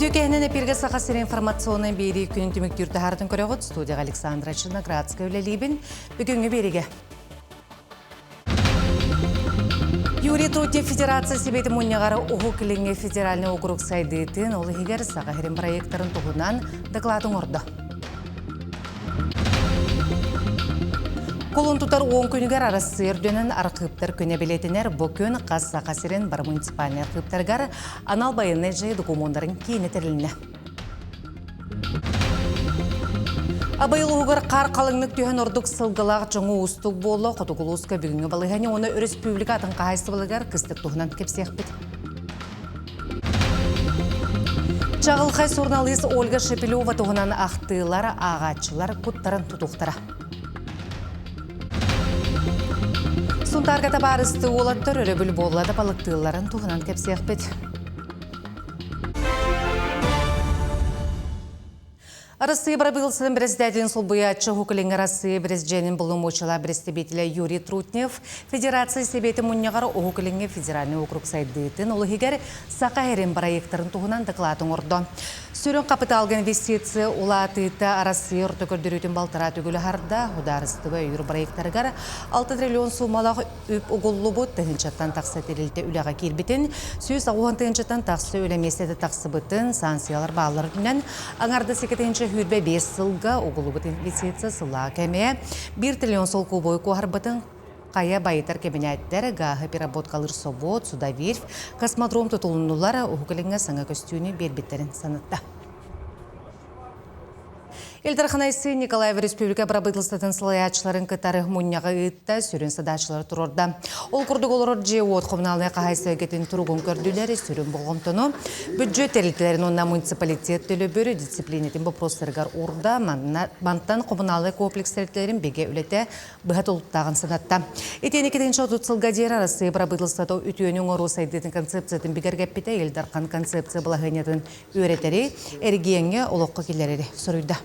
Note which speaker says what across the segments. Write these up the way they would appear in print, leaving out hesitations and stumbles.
Speaker 1: Үтүө кэһинэн эпиргэ Саха сирин информационнай биэрии күнүн түмүктүүр таһаартын көрөҕүт. Студияға Александра Черноградская үлэлиибин. Бүгүҥҥү биэригэ Юрий Трутнев Федерация Сэбиэтин мунньаҕар Уһук Илиҥҥи федеральнай округ сайдыытын, ол иһигэр Саха сирин проектарын туһунан доклад оҥордо. Кулун тутар уон күнүгэр Арассыыйа үрдүнэн архыыптар күнэ билэтинэр. Бу күн хас Саха сирин бары муниципальнай архыыптарыгар анал байыаннай дьайыы докумуоннарын киинэ тэрилиннэ. Абый улууһугар хаар халыҥнык түһэн ордук сылгылаах дьоҥу уустук буолла. Хотугу улууска бүгүҥҥү балаһыанньа уонна өрөспүүбүлүкэ атын хаһаайыстыбаларыгар кыстык туһунан кэпсиэхпит. Чаҕылхай суруналыыс Ольга Шепелева туһунан ахтыылар ааҕааччылар куттарын тутуохтара. Сунтаарга табаарыстыы уолаттар өрөбүл буолла да балыктыылларын туһунан кэпсиэхпит. Арассыыйа бырабыыталыстыбатын бэрэссэдээтэлин солбуйааччы Уһук Илиҥҥи Арассыыйа президенин боломуочуйалаах бэрэстэбиитэлэ Юрий Трутнев Федерация Сэбиэтин мунньаҕар Уһук Илиҥҥи федеральнай округ сайдыытын, ол иһигэр Саха сирин проектарын туһунан дакылаат оҥордо. Сүрүн хапытаалга инвестиция улаатыыта Арассыыйа орто көрдөрүүтүн балтараа төгүл аһарда, судаарыстыба өйүүр проектарыгар 6 триллион суумалаах үп угуллубут, тыһыынчаттан тахса тэрилтэ үлэҕэ киирбитин, 160 тыһыынчаттан тахса үлэ миэстэтэ тахсыбытын, санкциялар бааллар үрдүнэн аҥардас 225 сылга угуллубут инвестиция сыллааҕы кэмэ 1 триллион солкуобайы куоһарбытын хайа байытар кэбинээттэр, гааһы переработкалыыр собуот, судоверфь, космодром тутулуннулар, Уһук Илиҥҥэ саҥа көстүүнү биэрбиттэрин санатта. Ил Дархан Айсен Николаев республика бырабыыталыстыбатын салайааччыларын кытары мунньаҕы ыытта, сүрүн садааччылары туруорда. Ол курдук олорор дьиэ-уот хомунаалынай хаһаайыстыба эйгэтин туругун көрдүлэр, сүрүн болҕомтону бюджет тэрилтэлэрин уонна муниципалитет төлөбүр дисциплинэтин боппуруостарыгар уурда. Мантан хомунаалынай комплекс тэрилтэлэрин бигэ үлэтэ быһа тулуктааҕын санатта. Итиэннэ 2030 сылга диэри Арассыыйа бырабыыталыстыбата үтүөнү оҥоруу сайдыытын концепциятын бигэргэппитэ, Ил Дархан концепция балаһыанньатын үөрэтэри, эргиэҥҥэ олоххо киллэрэри соруйда.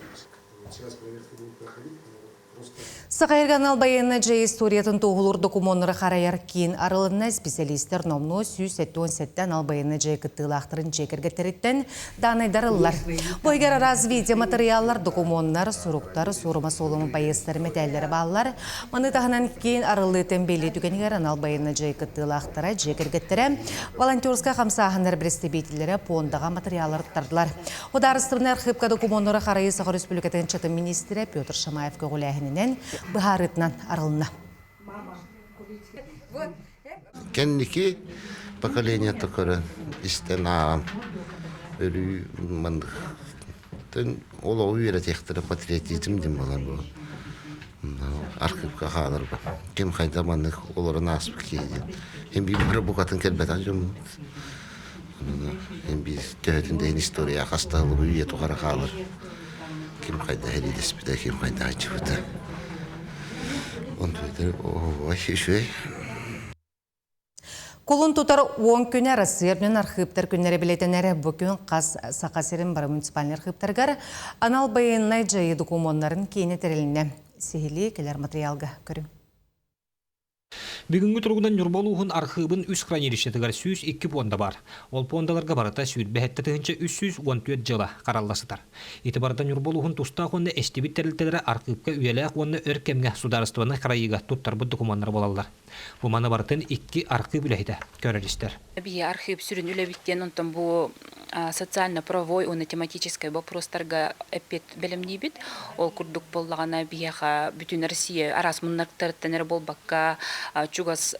Speaker 1: Саха анал байыаннай дьайыы историятын туоһулуур докумуоннары харайар киин арылынна. Специалистер номнуо 177 анал байыаннай дьайыы кыттыылаахтарын дьиэ кэргэттэриттэн даанайдарыллар. Бу иһигэр араас видеоматериаллар, докумуоннар, суруктар, суорума суолума байыастар мэтээллэрэ бааллар. Маны таһынан киин арыллыытын бэлиэ түгэнигэр анал байыаннай дьайыы кыттыылаахтара, дьиэ кэргэттэрэ, волонтерскай хамсааһыннар бэрэстэбиитэллэрэ пуондаҕа матырыйааллары туттардылар. Судаарыстыбаннай архыыпка докумуоннары харайыы Саха Республикатын чатын миниистирэ Петр Шамаев көҕүлээһининэн быһаарыытынан арылынна.
Speaker 2: Кэнники поколениета көрөн, истэн ааҕан өрүү маннык олоҕу үөрэтиэхтэрэ патриотизм диэн буолар бу архыыпка хааларга ким хайда маннык олорон ааспыт киһи диэн һин биир бары букатын кэлбэтэх дьоммут һин биир төһөтүн да иһин история хастаһылыбы үйэ тухары хаалар ким хайда сэриилэспитэ ким хайда аччыбыта онтуйдары ой үчүгэй.
Speaker 1: Кулун тутар уон күнэ Россия үрдүнэн архыыптар күннэрэ билэтэнэр. Бу күн хас Саха сирин бары муниципальнай архыыптарыгар анал байыаннай дьайыы докумуоннарын киинэ тэрилиннэ. Сиһилии кэлэр материалга көрүҥ.
Speaker 3: Бүгүҥҥү туругунан Ньурба улууһун архыыбын үс хранилищетыгар 102 пуонда баар. Ол пуондаларга барыта 27 314 дьыала харалла сытар. Ити барыта Ньурба улууһун тустаах уонна эстибит тэрилтэлэрэ архыыпка үйэлээх уонна өр кэмҥэ судаарыстыбаннай харайыыга туттарбыт докумуоннара буолаллар. Бу маны барытын икки архыып үлэһитэ көрөр-истэр.
Speaker 4: Биһи архыып сүрүн үлэбит диэн онтон бу социально-правовой уонна тематическай боппуруостарга эппиэт бэлэмниибит. Ол курдук буоллаҕына биһиэхэ бүтүн Россия араас муннуктарыттан эрэ буолбакка чугас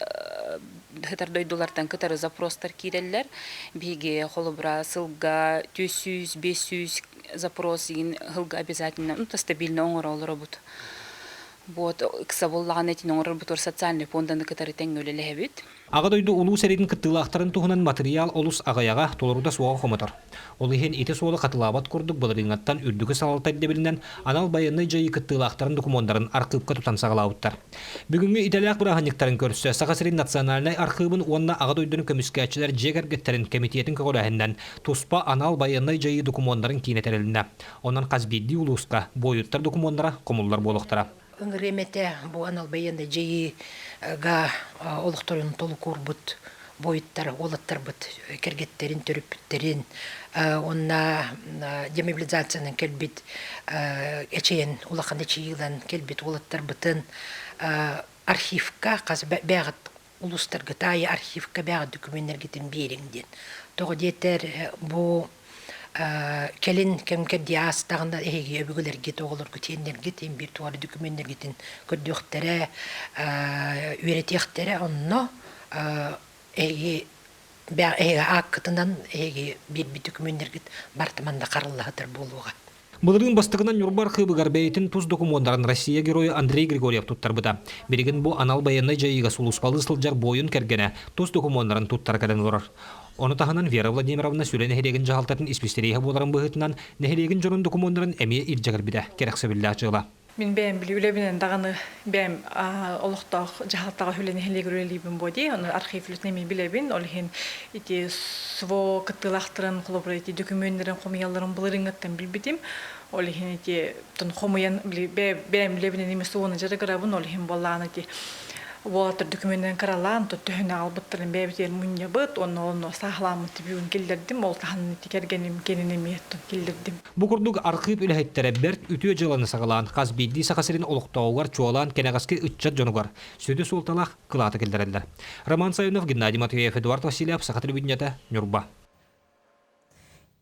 Speaker 4: сытар дойдулартан кытары запростар киирэллэр. Биһиги холобура сылга 400, 500 запрос игин сылга обязательно ну, стабильно оҥоро олоробут. Вот ыкса буоллаҕына итини оҥорорбутугар социальный фонданы кытары тэҥҥэ үлэлэһэбит.
Speaker 3: Аҕа дойду Улуу сэриитин кыттыылаахтарын туһунан матырыйаал олус аҕыйаҕа, толорута суоҕа хомотор. Ол иһин ити суолу хатылаабат курдук былырыыҥҥаттан үрдүкү салалта ирдэбилинэн анал байыаннай дьайыы кыттыылаахтарын докумуоннарын архыыпка тутан саҕалаабыттар. Бүгүҥҥү идэлээх бырааһынньыктарын көрсө Саха сирин национальнай архыыбын уонна Аҕа дойдуну көмүскээччилэр дьиэ кэргэттэрин кэмитиэтин көҕүлээһининэн туспа анал байыаннай дьайыы докумуоннарын киинэ тэрилиннэ. Онон хас биирдии улууска буойуттар докумуоннара хомуллар буолуохтара.
Speaker 5: Ыҥырыам этэ бу анал байыаннай дьайыыга олохторун толук уурбут. буойуттар уолаттарбыт кэргэттэрин, төрөппүттэрин уонна демобилизациянан кэлбит эчэйэн улахан эчэйии ылан кэлбит уолаттарбытын архивка хас бэйэҕит улуустаргыт аайы архивка бэйэҕит докумуоннаргытын биэриҥ диэн. Тоҕо диэтэр бу кэлин кэм кэрдии аастаҕына эһиги өбүгэлэргит, оҕолоргут, сиэннэргит иһин биир туох эрэ докумуоннаргытын көрдүөхтэрэ, үөрэтиэхтэрэ. Онно эһиги эһиги ааккытынан эһиги биэрбит докумуоннаргыт барыта манна харалла сытар буолуоҕа.
Speaker 3: Былырыын бастакынан Ньурба архыыбыгар бэйэтин тус докумуоннарын Россия Геройа Андрей Григорьев туттарбыта. Билигин бу анал байыаннай дьайыыга сулууспалыы сылдьар буойун кэргэнэ тус докумуоннарын туттара кэлэн олорор. Ону таһынан Вера Владимировна Сүлэ нэһилиэгин дьаһалтатын исписэлииһэ буоларын быһыытынан нэһилиэгин дьонун докумуоннарын эмиэ илдьэ кэлбитэ кэрэхсэбиллээх дьыала.
Speaker 6: Мин бэйэм били үлэбинэн даҕаны бэйэм олохтоох дьаһалтаҕа үлэ нэһилиэгэр үлэлиибин буо дии. Ону архив үлэтин эмиэ билэбин. Ол иһин ити СВО кыттыылаахтарын холобура ити дөкүмүөннэрин хомуйалларын былырыыҥҥыттан билбитим. Ол иһин ити хомуйан бэйэм үлэбинэн эмиэ СВО-ну дьарыгырабын. Ол иһин буоллаҕына ити уолаттар дөкүмүөннэрин кыралаан төһөнү аҕалбыттарын бэйэбитигэр мунньабыт уонна онно сааһылааммыт түбүгүн киллэрдим. Ол таһынан ити кэргэним кэнин эмиэ киллэрдим.
Speaker 3: Бу курдук архыып үлэһиттэрэ бэрт үтүө дьыаланы саҕалаан хас биирдии Саха сирин олохтооҕугар чуолаан кэнэҕэски ыччат дьонугар сүдү суолталаах кылааты киллэрэллэр. Роман Савинов, Геннадий Матвеев, Эдуард Васильев, Саха телевидениета, Ньурба.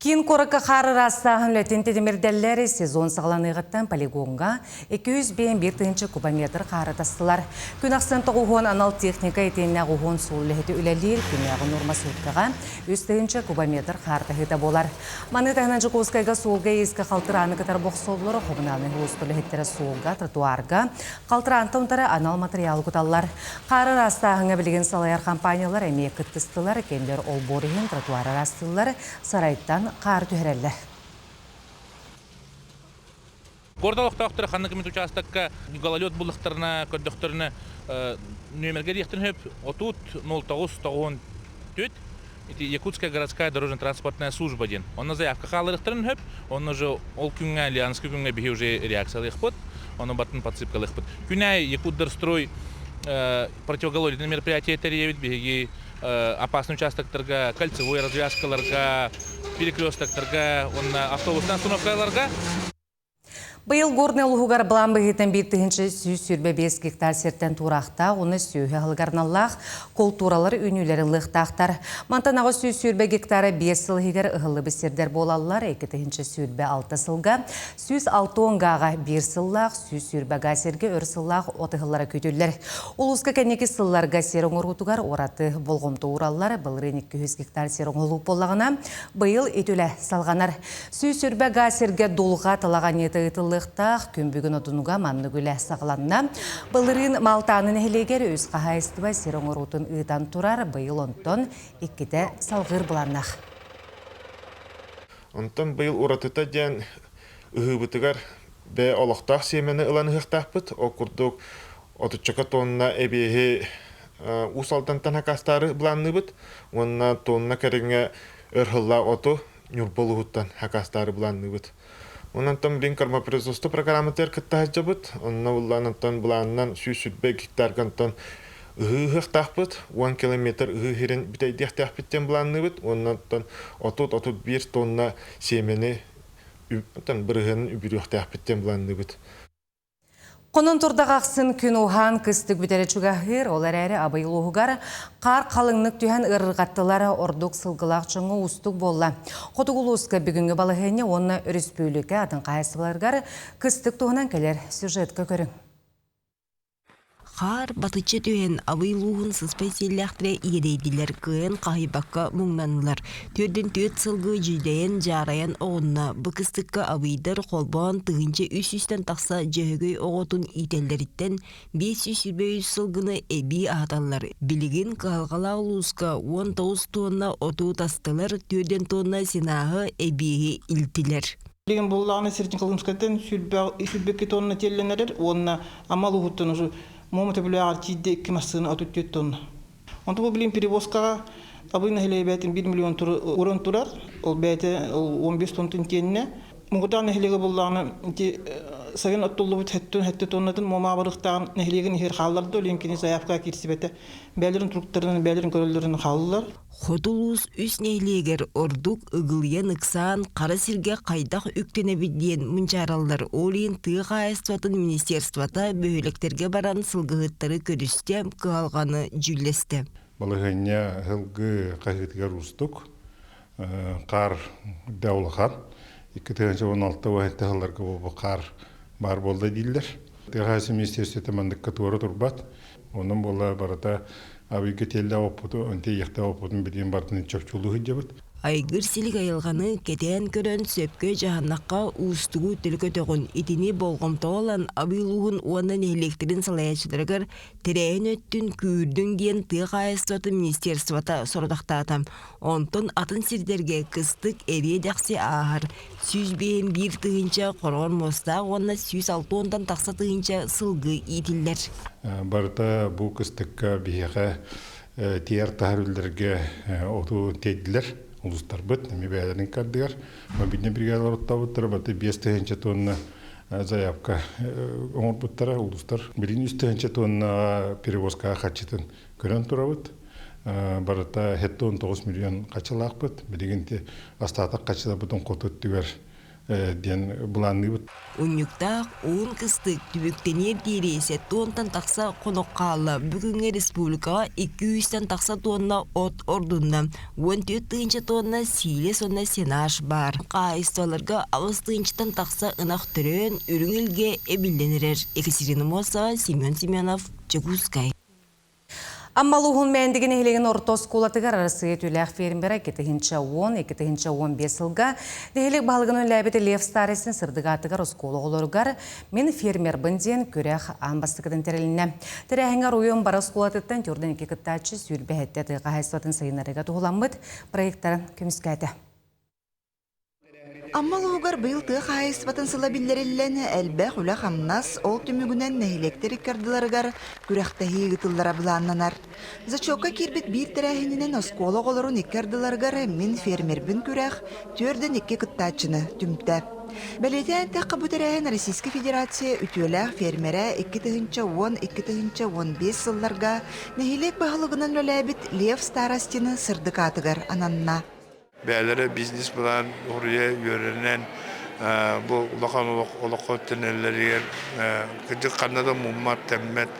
Speaker 1: Киин куоракка хаар ыраастааһын үлэтин тэтимирдэллэр сезон саҕаланыаҕыттан полигоҥҥа 251 тыһыынча кубометр хаары тастылар. Күн ахсын тоҕуһуон анал техника итиэннэ оҕуһуон суол үлэһити үлэлиир күнээҕи нуорма сууккаҕа 3 тыһыынча кубометр хаар таһыыта буолар. Маны таһынан Дьокуускайга суолга-иискэ халтырааны кытары бохсоллор, хомунаалынай улууспа үлэһиттэрэ суолга, тротуарга халтыраантан утары анал матырыйаалы куталлар. Хаары ыраастааһыҥҥа билигин салайар компаниялар эмиэ кыттыстылар, кинилэр олбуор иһин тротуар ыраастыыллар, сарайтан хаары түһэрэллэр.
Speaker 7: Куорат олохтоохторо ханнык эмит учаастакка гололед буллахтарына, көрдөхтөрүнэ нүөмэргэ диэхтэрин сөп 30 09 94 ити Якутская городская дорожно-транспортная служба диэн. Онно заявка хаалларыахтарын сөп. Онно уже ол күҥҥэ, Лианскай күҥҥэ биһи уже реакциялыахпыт. Ону батын подсыпкалыахпыт. Күн аайы Якутдорстрой противогололедный мероприятие тэрийэбит. Биһиги опасный участоктарга, кольцевой развязкаларга, перекрестоктарга уонна автобустан остановкаларга.
Speaker 1: Быйыл Горнай улууһугар былаан быһыытынан 1125 гектар сиртэн туораахтаах уонна сүөһү аһылыгар аналлаах култууралар үүнүүлэри ылыахтаахтар. Мантан 820 гектара 5 сыл иһигэр ыһыллыбыт сирдэр буолаллар. 2026 сылга 160 гааҕа биир сыллаах, 120 гаа сиргэ өр сыллаах от ыһыллара күүтүллэр. Улууска кэнники сылларга сир оҥоруутугар ураты болҕомто уураллар. Былырыын 200 гектар сир оҥоһулук буоллаҕына, быйыл ити үлэ салҕанар. 120 гаа сиргэ дулҕа талаҕанньыта ыытыллыахтаах. Күн бүгүн Одунуга маннык үлэ саҕаланна. Былырыын Малтааны нэһилиэгэр үс хаһаайыстыба сир оҥоруутун ыытан турар. Быйыл онтон иккитэ салҕыыр былааннаах.
Speaker 8: Онтон быйыл уратыта диэн ыһыыбытыгар бэйэ олохтоох сиэмэни ылан ыһыахтаахпыт. Ол курдук отуччака тонна эбиэһи Уус Алдантан хакастаары былаанныыбыт уонна тонна кэриҥэ өр сыллаах оту Ньурба улууһуттан хакастаары былаанныыбыт. Онон блин кормопроизводство программатыгар кытта сылдьабыт. Онно буллаан онтон былаанынан 120 гектарга онтон ыһыы ыһыахтаахпыт, 10 километр ыһыы сирин бүтэйдиэхтээхпит диэн былаанныыбыт. Уонна оттон 30-31 тонна сиэмэни бырыһыанын үбүрүөхтээхпит диэн былаанныыбыт.
Speaker 1: Хонон турдах ахсын күн уһаан кыстык бүтэрэ чугаһыыр, ол эрээри Абый улууһугар хаар халыҥнык түһэн ыарырҕаттылар, ордук сылгылаах дьоҥҥо уустук буолла. Хотугу улууска бүгүҥҥү балаһыанньа уонна өрөспүүбүлүкэ атын хаһаайыстыбаларыгар кыстык туһунан кэлэр сюжетка көрүҥ.
Speaker 9: Хаар батыччы түһэн, Абый улууһун сыспай сиэллээхтэрэ иэдэйдилэр, кыайан хаһыйбакка муҥнаннылар. Түөрдүн түөрт сылгы дьүдэйэн, дьаарайан оҕунна. Бу кыстыкка абыйдар холбоон 1300-тэн тахса дьөһөгөй оҕотун иитэллэриттэн 523 сылгыны эбии аһаталлар. Билигин кыһалҕалаах улууска 19 тонна оту тастылар, 4 тонна сенааһы эбиэһи илтилэр.
Speaker 10: Билигин буоллаҕына Среднеколымскайтан 122 тонна тиэллэн эрэр уонна Амма улууһуттан уже Муома Төбүлээҕэр тиийдэ икки массыына 34 тонна. Онтон бу билигин перевозкаҕа Абый нэһилиэбэтин 1 миллион уран турар, ол бэйэтэ 15 тоннатын тиэннэ. Муҥутаах нэһилиэгэ буоллаҕына ити сайын оттуллубут хэттүн хэтти тоннатын Муомаҕа барыахтааҕын нэһилиэгин иһигэр хаалларда, ол иһин кини заявкаҕа киирсибэтэ. Бэйэлэрин туруктарынан, бэйэлэрин көрөллөрүн хааллылар.
Speaker 9: Хоту улуус үс нэһилиэгэр ордук ыгылыйан ыксаан хара сиргэ хайдах үктэнэбит диэн мунчаараллар. Ол иһин тыа хаһаайыстыбатын министерствота бөһүөлэктэргэ баран сылгыһыттары көрүстэ, кыһалҕаны дьүүллэстэ.
Speaker 11: Балаһыанньа сылгы хаһыытыгар уустук. Хаар да улахан. 2016 уһатта сылларга бу хаар баар буолла дииллэр. Тыа хаһаайыстыбатын министерствота манныкка туора турбат. Онон буола барыта абыйга тиэллээх оппуту, тиийиэхтээх оппутун билигин барытын чопчулуу сылдьабыт.
Speaker 9: Айгыр силик айылҕаны кэтээн көрөн сөпкө дьаһаннахха уустугу төлкөтөҕүн. Итини болҕомтоҕо ылан Абый улууһун уонна нэһилиэктэрин салайааччыларыгар тэрээһин өттүн күүрдүҥ диэн тыа хаһаайыстыбатын министерствота сорудахтаата. Онтон атын сирдэргэ кыстык эриэ-дэхси ааһар. 151 тыһыынча хороҕор муостаах уонна 160-тан тахса тыһыынча сылгы иитиллэр.
Speaker 11: Барыта бу кыстыкка биһиэхэ тиэр таһар үллэргэ оту тиэйдилэр улуустарбыт эми бэйэлэрин кардыгар мобильный бригадалар оттообуттара барыта 5 тыһыынча тонна заявка оҥорбуттара улуустар билигин 3 тыһыынча тонна перевозкаҕа харчытын көрөн турабыт барыта 79 миллион хачылаахпыт билигин астаатах хачыларбытын хоту өттүгэр диэн былаанныыбыт.
Speaker 9: Унньуктаах уун кыстык түбүктэниэр диэри 70-тан тахса хонук хаалла. Бүгүҥҥү республикаҕа 200-тэн тахса тонна от ордунна. 14 тыһыынча тонна сиилэс уонна сенаж баар. Хаһаайыстыбаларга 8 тыһыынчаттан тахса ынах төрөөн, үрүҥ илгэ эбиллэн эрэр. Екатерина Мосова, Семен Семенов, Дьокуускай.
Speaker 1: Амма улууһун Мээндиги нэһилиэгин орто оскуолатыгар Арассыыйа түүлээх фермера 2010 2015 сылга нэһилиэк баһылыгын үлэлээбит Лев Старостин сырдык аатыгар оскуола оҕолоругар «Мин фермербын» диэн күрэх аан бастакытын тэрилиннэ. Тэрээһиҥҥэ оройуон бары оскуолатыттан төрдүн икки кыттааччы сүүрбэһэттэ тыа хаһаайыстыбатын сайыннарыыга туһуламмыт проектарын көмүскээтэ.
Speaker 12: Амма улууһугар быйыл тыа хаһаайыстыбатын сыла биллэриллэн, элбэх үлэ-хамнас, ол түмүгүнэн нэһилиэктэр икки ардыларыгар күрэхтэһии ыытыллара былааннанар. Зачекка киирбит биир тэрээһининэн оскуола оҕолорун икки ардыларыгар «Мин фермербин» күрэх түөрдэн икки кыттааччыны түмтэ. Бэлиэтээн эттэххэ, бу тэрээһин Российскай Федерация үтүөлээх фермерэ 2010-2015 сылларга нэһилиэк баһылыгынан үлэлээбит Лев Старостины сырдык аатыгар ананна.
Speaker 13: Бэйэлэрэ бизнес-былаан уруйа үөрэнэн бу улахан олоххо үктэнэллэригэр кырдьык ханна да муммат, тэммэт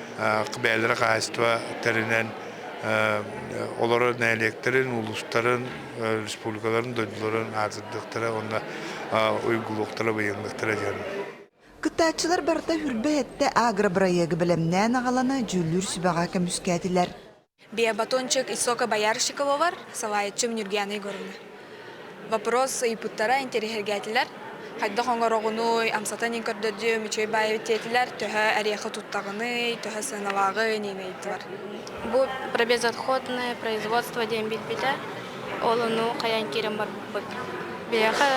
Speaker 13: бэйэлэрэ хаһаайыстыба тэринэн олорор нэһилиэктэрин, улуустарын, республикаларын, дойдуларын аатырдыахтара уонна уйгулуохтара, быйаҥныахтара диэн.
Speaker 12: Кыттааччылар барыта Хүрбэ-Эттэ агробырайыагы бэлэмнээн аҕаланы дьүүллүүр сүбэҕэ көмүскээтилэр.
Speaker 14: Биобатончик из сока Боярышникова бар, салайаччым Нюргиана Егоровна. Вопрос ыйыппыттара интэриэһиргээтилэр. Хайдах оҥороҕунуй, амсатан иҥ көрдөрдүм, үчүгэй баайы диэтилэр, төһө эриэхэ туттаҕыный, төһө сыаналааҕый иҥин ыйыттылар.
Speaker 15: Бу про безотходное производство диэн билбитэ, ол ону хайаан киирэн барбыппыт. Биһиэхэ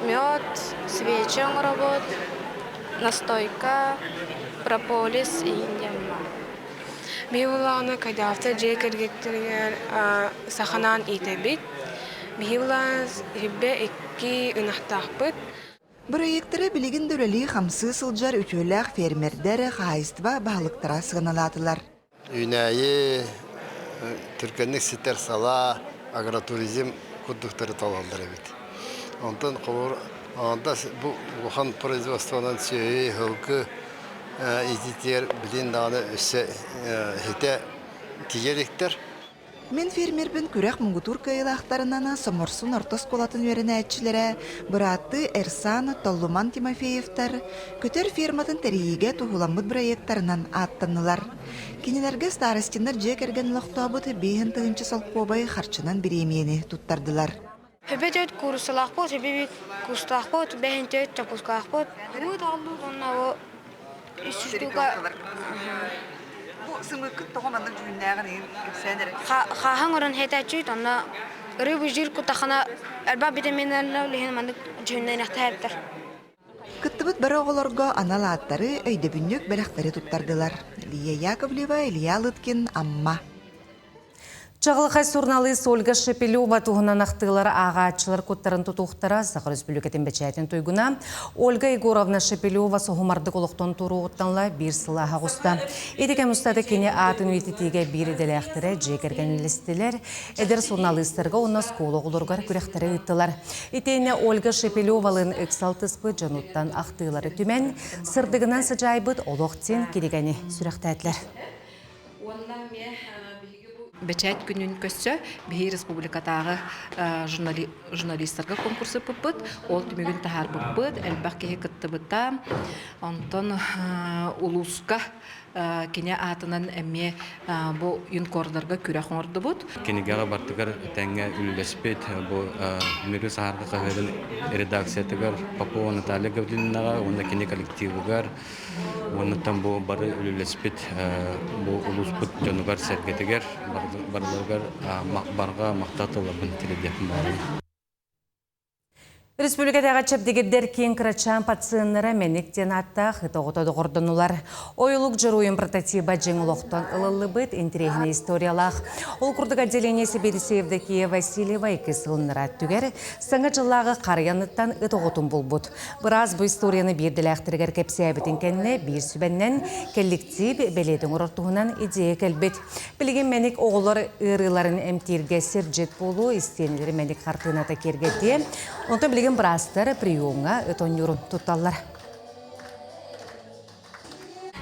Speaker 15: мед, свечи оҥоробут, настойка, прополис иһин диэн баар.
Speaker 14: Биһи буллаҕына Кайдаевтар дьиэ кэргэттэригэр саханаан иитэбит. Биһи буллаҕына сирбэ икки ынахтаахпыт.
Speaker 12: Бырайыактары билигин да үлэлии-хамсыы сылдьар үтүөлээх фермердэр, хаһаайыстыба баһылыктара сыаналаатылар.
Speaker 16: Үүнээйи түргэнник ситэр салаа, агротуризм курдуктары талаллар эбит. Онтон холобур, бу улахан производствонан сүөһү, сылгы ититигэр билин даҕаны өссө ситэ тиийэ иликтэр.
Speaker 12: Мин фермербин күрэх муҥутуур кыайыылаахтарынан Соморсун орто оскуолатын үөрэнээччилэрэ бырааттыы Эрсан, Толлуман Тимофеевтар көтөр ферматын тэрийиигэ туһуламмыт бырайыактарынан ааттаннылар. Кинилэргэ Старостиннар дьиэ кэргэн олохтообут 5000 солкуобай харчынан бириэмийэни туттардылар.
Speaker 15: Хөбө төрт кууруссалаахпыт, хөбө кустаахпыт, бэһин төрт чоппускаахпыт. Ымыт аҕаллыыр уонна бу үс штука
Speaker 12: Бу сымыыккыт тоҕо маннык дьүһүннээҕин иһин кэпсээн эрэ.
Speaker 15: Хааһан орон хэтээччүт, онно рыбы жир кутахана элбэх витаминнарына үлэһин маннык дьүһүннэниэхтээбиттэр.
Speaker 12: Кыттыбыт бары оҕолорго анал ааттары, өйдөбүнньүк бэлэхтэри туттардылар. Лия Яковлева, Илья Лыткин, Амма.
Speaker 1: Чаҕылхай суруналыыс Ольга Шепелева туһунан ахтыылар ааҕааччылар куттарын тутуохтара Саха Республикатын бэчээтин туйгуна Ольга Егоровна Шепелева соһумардык олохтон туруоҕуттан биир сыл ааһа оҕуста. Ити кэм устата кини аатын үйэтитиигэ биир идэлээхтэрэ дьиэ кэргэн үллэстилэр, эдэр суруналыыстарга уонна оскуола оҕолоругар күрэхтэри ыыттылар. Итиэннэ Ольга Шепелевалыын ыкса алтыспыт дьонуттан ахтыылары түмэн, сырдыгынан сыдьаайбыт олох диэн кинигэни сүрэхтээтилэр.
Speaker 17: Бэчээт күнүн көрсө биһи республикатааҕы журналистарга конкурс ыппыппыт. Ол түмүгүн таһаарбыппыт, элбэх киһи кыттыбыта. Онтон улууска кини аатынан эмиэ бу юнкордарга күрэх оҥордубут.
Speaker 18: Кинигэҕэ бартыгар тэҥҥэ үлэлэспит бу Мүрү саһарга хаһыатын редакциятыгар Попова Наталья Гаврильевнаҕа уонна кини коллективыгар Уоннаттан бу бары үлэлэспит бу улууспут дьонугар-сэргэтигэр барыларыгар барҕа махтал тылларбын тириэрдиэхпин баҕарабын.
Speaker 1: Республикатааҕы чэбдигирдэр киин кырачаан пациеннара Мэник диэн ааттаах ыт оҕото доҕордонулар. Ойулук дьоруойун прототиба дьиҥ олохтон ылыллыбыт интэриэһинэй историялаах. Ол курдук отделение сэбиэдиссэйэ Евдокия Васильева икки сылыннара түгэр саҥа дьыллааҕы харыйаныттан ыт оҕотун булбут. Быраас бу историяны биирдэлээхтэригэр кэпсээбитин кэннэ биир сүбэннэн кэлликтиип бэлиэтэ оҥорор туһунан идея кэлбит. Билигин мэник оҕолор ыарыыларын эмтииргэ сирдьит буолуу истиэнэлэри мэник хартыыната киэргэтиэ. Онтон билигин быраастар приемҥа ыт оонньуурун тутталлар.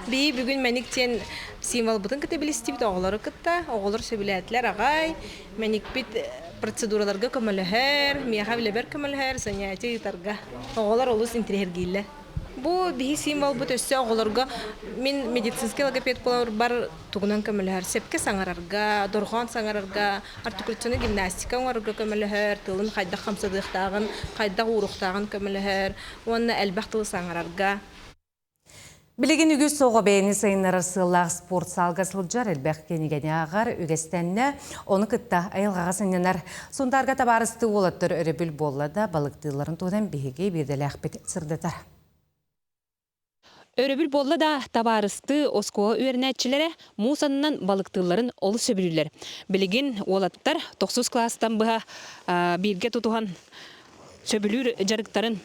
Speaker 19: Бии бүгүн мэник диэн символбытын кытта билистибит оҕолору кытта. Оҕолор сөбүлээтилэр аҕай. Мэникпит процедураларга көмөлөһөр, миэхэ үлэбэр көмөлөһөр, занятие ыытарга. Оҕолор олус интириэһиргииллэр. Бу биһи символбут өссө оҕолорго мин медицинский логопед буоларбар тугунан көмөлөһөр? Сөпкө саҥарарга, дорҕоон саҥарарга, артикуляционнай гимнастика оҥорорго көмөлөһөр, тылын хайдах хамсатыахтааҕын, хайдах ууруохтааҕын көмөлөһөр уонна элбэх тылы саҥарарга.
Speaker 1: Билигин үгүс оҕо бэйэни сайыннарар сыаллаах спортсаалга сылдьар, элбэх кинигэни ааҕар, үгэстэннэ, ону кытта айылҕаҕа сынньанар. Сунтаарга табаарыстыы уолаттар өрөбүл буолла да, балыктыылларын туһунан биһиги биирдэлээхпит сырдатар.
Speaker 20: Өрөбүл буолла да, табаарыстыы оскуола үөрэнээччилэрэ муус аннынан балыктыылларын олус сөбүлүүллэр. Билигин уолаттар тохсус кылаастан быһа бииргэ тутуһан сөбүлүүр дьарыктарын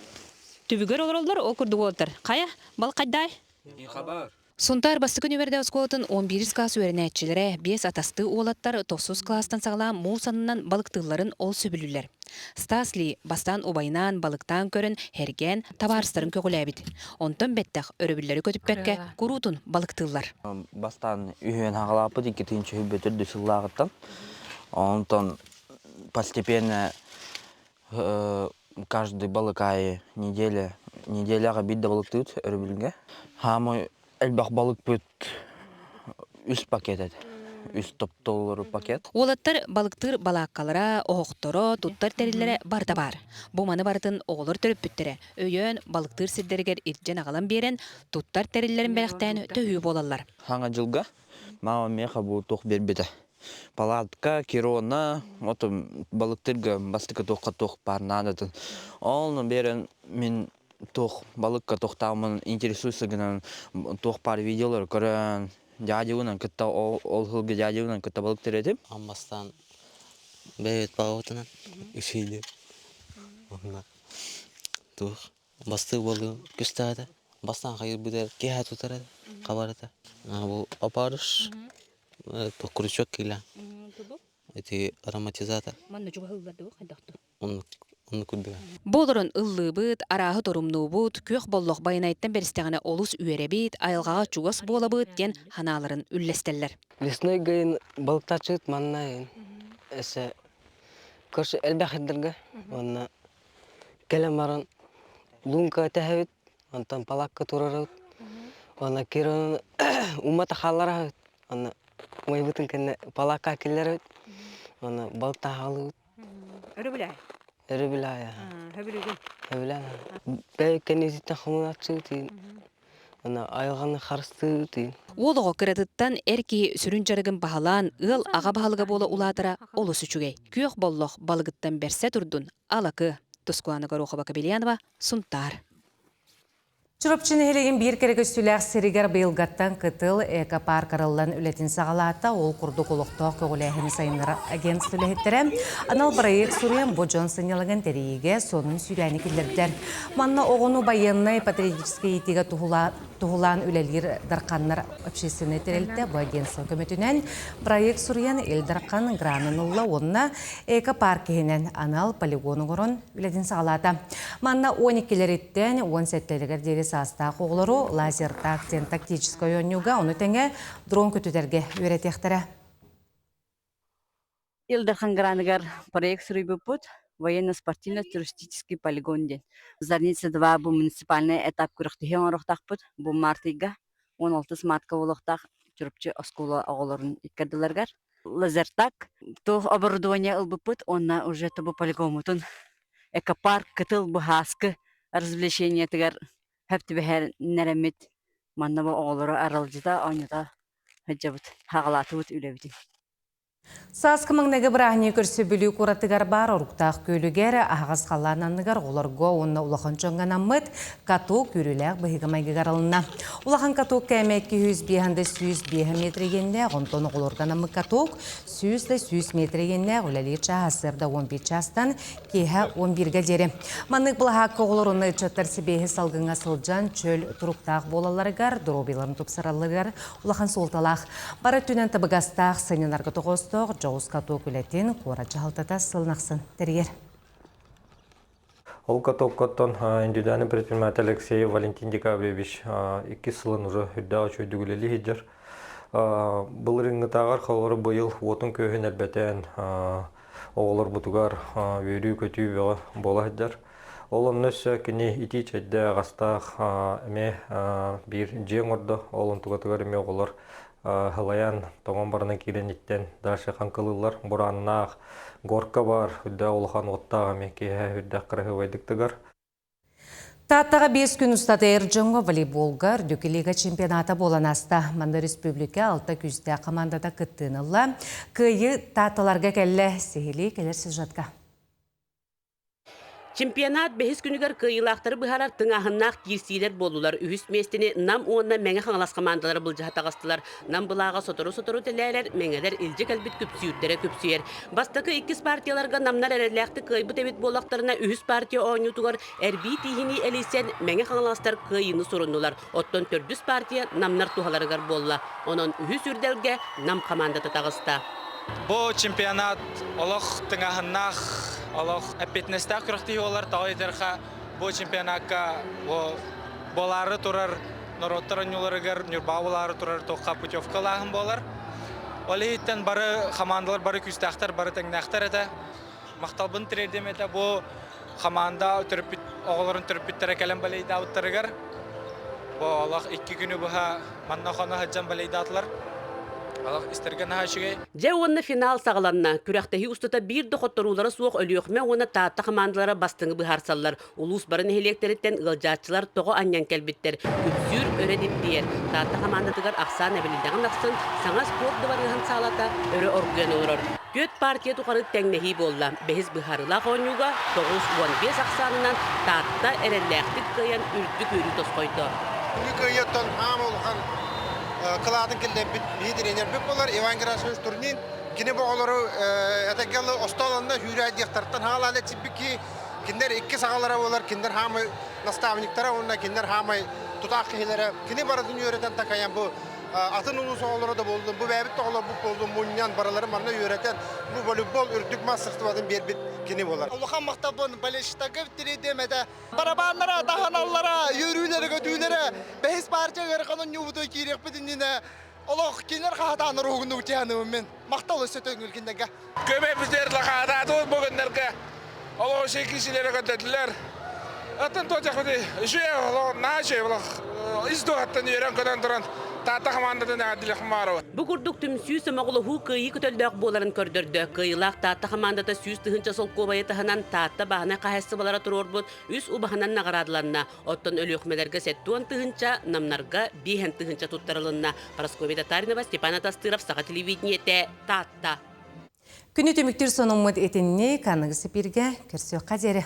Speaker 20: Түбүгэр олороллор, ол курдук уолаттар. Хайа, балыкайдаай?
Speaker 21: Хабар.
Speaker 20: Сунтаар бастакы нүмердээх оскуолатын 11 класс үөрэнээччилэрэ, биэс атастыы уолаттар тохсус класстан саҕалаан муус аннынан балыктыылларын ол сөбүлүүллэр. Стас Ли бастаан убайынаан балыктаан көрөн, һэргээн, табаарыстарын көҕүлээбит. Онтон бэттэх өрөбүллэри көтүппэккэ куруутун балыктыыллар.
Speaker 22: Бастаан үһүөн хаҕалааппыт иккитин чөһүлбэ төрдү сыллааҕыттан. Онтон постепенно каждый балык аайы неделя неделяҕа биирдэ балыктыыбыт өрөбүлгэ. Хаамай элбэх балыкпыт үс пакет этэ. Үс топтолору пакет.
Speaker 20: Уолаттар балыктыыр балааккалара, оһохторо, туттар тэриллэрэ барыта баар. Бу маны барытын оҕолор төрөппүттэрэ өйөөн, балыктыыр сирдэригэр илдьэн аҕалан биэрэн, туттар тэриллэрин бэлэхтээн төһүү буолаллар.
Speaker 22: Хаҥа дьылга мама миэхэ бу туох биэрбитэ. Палатка, Кирона, вот балыктырга бастакы туохха туох баар наадатын. Ол берен мин туох балыкка тохтааммын интересуйса гынан туох баар видеолары көрөн дядябынан кытта ол ол сылга дядябынан кытта балык этим.
Speaker 23: Аммастан бэйэбит баҕабытынан үсүйдү. Онно туох Бастык буолуу күстэҕэ бастаан хайырбыта киэһэ тутара хабарата бу опарыш крючок киилэ ити ароматизатор
Speaker 20: Манна чугаһыыллар дуо хайдахту?
Speaker 23: Оннук оннук курдуга.
Speaker 20: Бу олорон ыллыыбыт, арааһы торумнуубут, күөх боллох байанайттан бэристэҕинэ олус үөрэбит, айылҕаҕа чугас буолабыт диэн ханааларын үллэстэллэр.
Speaker 24: Лесной гайын балыктааччыт манна эсэ көрсө элбэх ирдэргэ уонна Кэлэн баран луҥка тэһэбит, онтон палаакка турарабыт. Уонна киирэн умата хаалларабыт. Уонна умайбытын кэннэ палаакка киллэрэбит. Уонна балык хаалыбыт.
Speaker 20: Өрөбүлээй?
Speaker 24: Өрөбүлээй.
Speaker 20: Хөбүлүүгүн?
Speaker 24: Хөбүлээн. Бэйэ кэнниититтэн хомунааччыбыт Аны айылҕаны харыстыыр
Speaker 20: Уол оҕо кыратыттан эр киһи сүрүн дьарыгын баһылаан, ыал аҕа баһылыга буола улаатара олус үчүгэй. Күөх боллох балыгыттан бэрсэ турдун, алакы. Тускулаана Горохова-Кобельянова, Сунтаар.
Speaker 1: Чурапчы нэһилиэгин биир кэрэ көстүүлээх сиригэр быйылгаттан кытыл эко-парк арыллан үлэтин саҕалаата. Ол курдук олохтоох көҕүлээһини сайыннарар агентство үлэһиттэрэ анал бырайыак суруйан бу дьон сынньалаҥын тэрийиигэ сонун сүүрээни киллэрдэр. Манна оҕону байыаннай патриотическай иитиигэ туһулаан үлэлиир Дарханнар общественнай тэрилтэ бу агентство көмөтүнэн проект суруйан Ил Дархан гранын ылла уонна эко-парк иһинэн анал полигон оҥорон үлэтин саҕалаата. Манна 12-лэриттэн 17-лэригэр диэри саастаах оҕолору лазертаг диэн тактическай оонньууга, ону тэҥэ дрон көтүтэргэ үөрэтиэхтэрэ.
Speaker 2: Ил Дархан граныгар проект суруйбуппут военно-спортивно-туристический полигон диэн. Зарница-2 бу муниципальный этап күрэхтэһии оҥоруохтаахпыт. Бу март ыйга 16 мартка буолуохтаах Чурапчы оскуола оҕолорун икки ардыларыгар. Лазертаг туох оборудование ылбыппыт уонна уже тобу полигоммутун экопарк кытыл быһааскы развлечениетыгар хөп түбэһэрнэрэммит манна бу оҕолору аралдьыта оонньото сылдьабыт хаҕалаатыбыт үлэбитин.
Speaker 1: Сааскы маҥнайгы бырааһынньыгы көрсө Бүлүү куоратыгар баар Оруктаах күөлүгэр аһаҕас халлаан анныгар оҕолорго уонна улахан дьоҥҥо анаммыт каток үөрүүлээх быһыыга-майгыга арылынна. Улахан каток кээмэ 205 да 105 метр иэннээх, онтон оҕолорго анаммыт каток 100 да 100 метр иэннээх үлэлиир чааһа сарда 11 чаастан киэһэ 11-гэ диэри. Маннык былаһаакка оҕолор уонна ыччаттар сибиэһи салгыҥҥа сылдьан чөл туруктаах буолалларыгар, доруобуйаларын тупсаралларыгар улахан суолталаах. Бары өттүнэн табыгастаах, сынньанарга тоҕоостоох дьоҕус каток үлэтин куорат дьаһалтата сылын ахсын тэрийэр.
Speaker 4: Ол катоккоттон индивидуальный предприниматель Алексеев Валентин Декабревич иккис сылын уже үрдээх үчүгэйдик үлэлии сылдьар. Былырыыҥҥытааҕар холобура быйыл уотун-күөһүн элбэтэн оҕолорбутугар үөрүү-көтүү бөҕө буола сылдьар. Ол онно өссө кини итии чэйдээх, астаах эмиэ биир дьиэ оҥордо. Ол онтукатыгар эмиэ оҕолор халайан, тоҥон баранан киирэн иттэн дальше хаҥкылыыллар. Бурааннаах, горка баар, үрдээх улахан уоттаах эмиэ киэһэ үрдээх кыраһыабайдык тыгар.
Speaker 1: Тааттаҕа биэс күн устата эр дьоҥҥо волейболга Үрдүкү лига чемпионата буолан ааста. Манна республика алта күүстээх командата кыттыыны ылла. Кыайыы Таатталарга кэллэ. Сиһилии кэлэр сюжетка.
Speaker 5: Чемпионат бэһис күнүгэр кыайыылаахтары быһаарар тыҥааһыннаах киирсиилэр буоллулар. Үһүс миэстэни Нам уонна Мэҥэ Хаҥалас хамаандалара былдьаһа таҕыстылар. Нам былааҕа сотору-сотору тэлээрэр, мэҥэлэр илдьэ кэлбит күпсүүрдэрэ күпсүйэр. Бастакы иккис партияларга намнар эрэллээхтик кыайбыт эбит буоллахтарына, үһүс партия оонньуутугар эрбии тииһинии элийсэн, Мэҥэ Хаҥаластар кыайыыны суруннулар. Оттон төрдүс партия намнар туһаларыгар буолла. Онон үһүс үрдэлгэ Нам хамаандата таҕыста.
Speaker 21: Бу чемпионат олох тыҥааһыннаах, олох эппиэтинэстээх күрэхтэһии буолар. Тоҕо диэтэххэ, бу чемпионакка бу буолаары турар норуоттар оонньууларыгар Ньурба буолаары турар туохха путевка ылааһын буолар. Ол иһиттэн бары хамаандалар бары күүстээхтэр, бары тэҥнээхтэр этэ. Махталбын тириэрдиэм этэ бу хамаанда төрөппүт оҕолорун төрөппүттэрэ кэлэн балейдаабыттарыгар. Бу олох икки күнү быһа манна хоно сылдьан балейдаатылар. Олох истэргэ наһаа үчүгэй.
Speaker 5: Дьэ уонна финал саҕаланна. Күрэхтэһии устата биир да хотторуулара суох Өлүөхүмэ уонна Таатта хамаандалара бастыҥы быһаарсаллар. Улуус бары нэһилиэктэриттэн ыалдьааччылар тоҕо анньан кэлбиттэр. Күпсүүр өрө дибдийэр. Таатта хамаандатыгар ахсаан эбилиннэҕин ахсын саҥа спорт дыбарыаһын саалата өрө оргуйан олорор. Түөрт партия тухары тэҥнэһии буолла. Бэһис быһаарыылаах оонньууга 95 ахсаанынан Таатта эрэллээхтик кыайан үрдүк үөрүү тосхойдо.
Speaker 25: Бүгүн кыайыаттан аама улахан кылаатын киллэрбит биһи тренербит буолар Иван Герасимович Турнин. Кини бу оҕолору этэҥҥэ остуоланна сүүрээдиэхтартан хаалаан этсиппит киһи кинилэр икки саҕалара буолар, кинилэр хаамай наставниктара уонна кинилэр хаамай тутаах киһилэрэ. Кини барытын үөрэтэн такайан бу атын улуус оҕолоро да буоллун, бу бэйэбит да оҕолорбут буоллун мунньан барыларын манна үөрэтэн бу волейбол үрдүк маастарыстыбатын биэрбит кини буолар.
Speaker 26: Улахан махталбын болельщиктарга тириэрдиэм этэ. Барабааннара, таһаналлара, үөрүүлэрэ, көтүүлэрэ бэһис партия ыарахан оонньуубутугар киириэхпит иннинэ олох кинилэр хаһатаан уруһугуннубут дьаһаныбын мин. Махтал өссө төгүл кинилэргэ.
Speaker 27: Көмөбүтэр лахаатаатыбыт бу күннэргэ олох үчүгэй киһилэрэ көрдөтүлэр. Атын туочахпыты үчүгэй олох наһаа үчүгэй олох ис дууһаттан үөрэн көтөн туран Таатта хамаандатын эҕэрдэлиэх баарабыт.
Speaker 5: Бу курдук түмсүү сомоҕолоһуу кыайыы көтөллөөх буоларын көрдөрдө. Кыайыылаах Таатта хамаандата 100 000 солкуобайы таһынан Таатта бааһынай хаһаайыстыбалара туруорбут үс убаһанан наҕараадаланна. Оттон Өлүөхүмэлэргэ 70 тыһыынча, Намнарга 5 тыһыынча туттарылынна. Парасковья Татаринова, Степан Атастыров, Саха телевидениетэ, Таатта.
Speaker 1: Күнү түмүктүүр сонуммут итинник аныгы сипииргэ көрсүөххэ диэри.